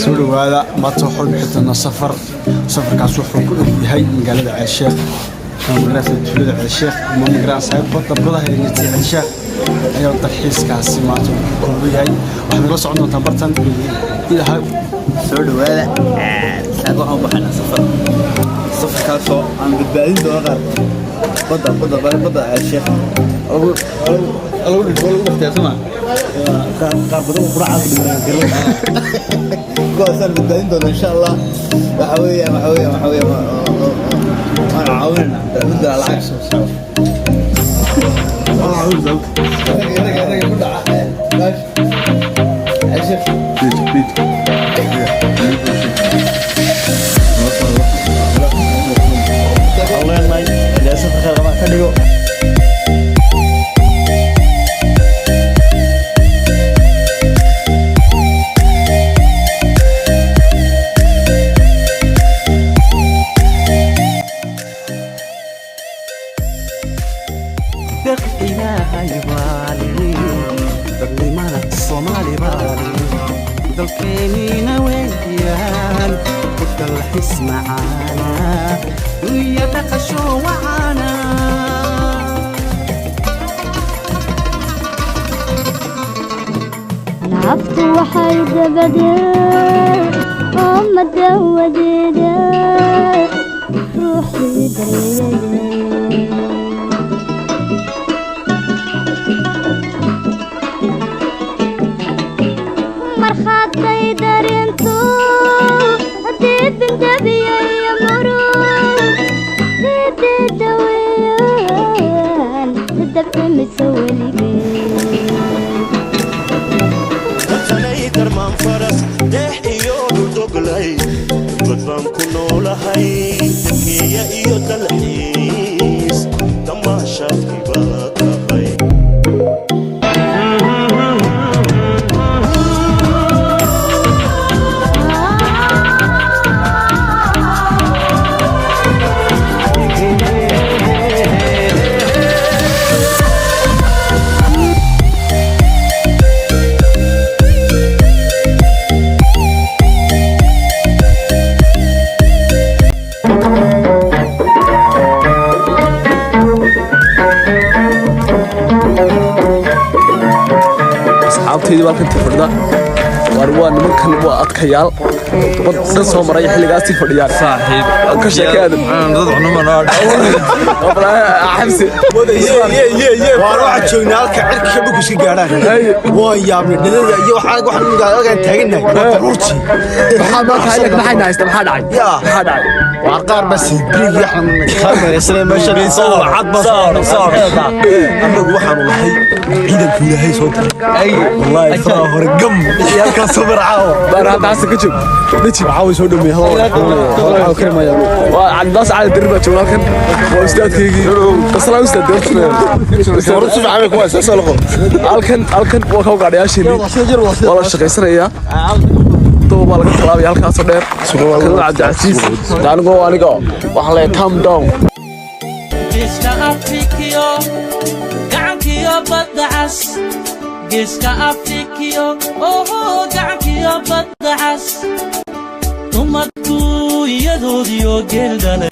Soo dhawaada. Maanta waxaan bixi doonaa safar. Safarkaas wuxuu ku eg yahay magaalada Ceelsheekh ama magaranaysa tuulada Ceelsheekh ama magaranaysa badda badaha ee Ceelsheekh ayaa dalxiiskaasi maanta uu ku kooban yahay. Waxaad nagala socon doontaan bartan ilaha. Soo dhawaada. Saaka waxaan u baxaynaa safar, safarkaasoo aan badbaadin doono qaar badda Ceelsheekh lagu lagu dhuftaa soma qaar badan oo quraca ku dhimanayaan kuwaasaan badbaadin doona insha Allah. Waxa weeyaan waan caawinayna mid lacag raga ku dhaca Ceelsheekh. Waxaan leenahay ilaahay safar khayr qabaa ka dhigo. Deq Ilaahay baale, dadnimada Soomaali baale, dalkeennina weeyaan ku dalxiis macaana, dunya dhaqasho wacaana. Naftu waxay dabadeed oo madawadeeda ruuxii daryeelay. Markhaatay darintu haddii bindabiya murug dididaweyaan dabcimisa weligee. Watanay darmaan faras deex iyo dhuldoglay, god baan ku noolahay, dakeeya iyo dalxiis damaashaadkii baa tahay. Asxaabtaydii baa halkan fadhida. Waar waa nimankan, waa adkayaal bad dhan soo maray, xilligaasii fadhiyaan. Saaxiib. Ka sheekay aadan. Dad cunuma noo. Xabsi. Waan waxaan joognaa halka cirka ka dhulku iska gaadhaan. Waa yaabnay dhalada iyo waxaan halkaan taagannahay waa daruurtii. Maxaa maanta hayla maxay haysta? Maxaa dhacay? Yaa. Maxaa dhacay? Waar qaar baa sibriig yaxna meesha cad baa soo. Annagu waxaanu nahay ciidanku Ilaahay soo diray. Wallaahi faraha hore gam iyo halkaas soo marcaawo. Baar hadda xasan ka joog deji. Waxaa way soo dhameeyay hadal karimaya. Waa Cabdidaas Cali Dirir baa jooga halkan, waa ustaadkaygii. Asalaam ustaad. Halkan waa kaw gaadhayaasheennii, waa la shaqaysanayaa, daba baa laga tallaabaya halkaasoo dheer. Kan waa Cabdicasiis. Anigoo aniga waxaan leeyahay calm down. Geeska Afrikiyo gacankiyo badda cas, geeska Afrikiyo oho gacankiyo badda cas, dumarku iyadoodiyo geel dhalay.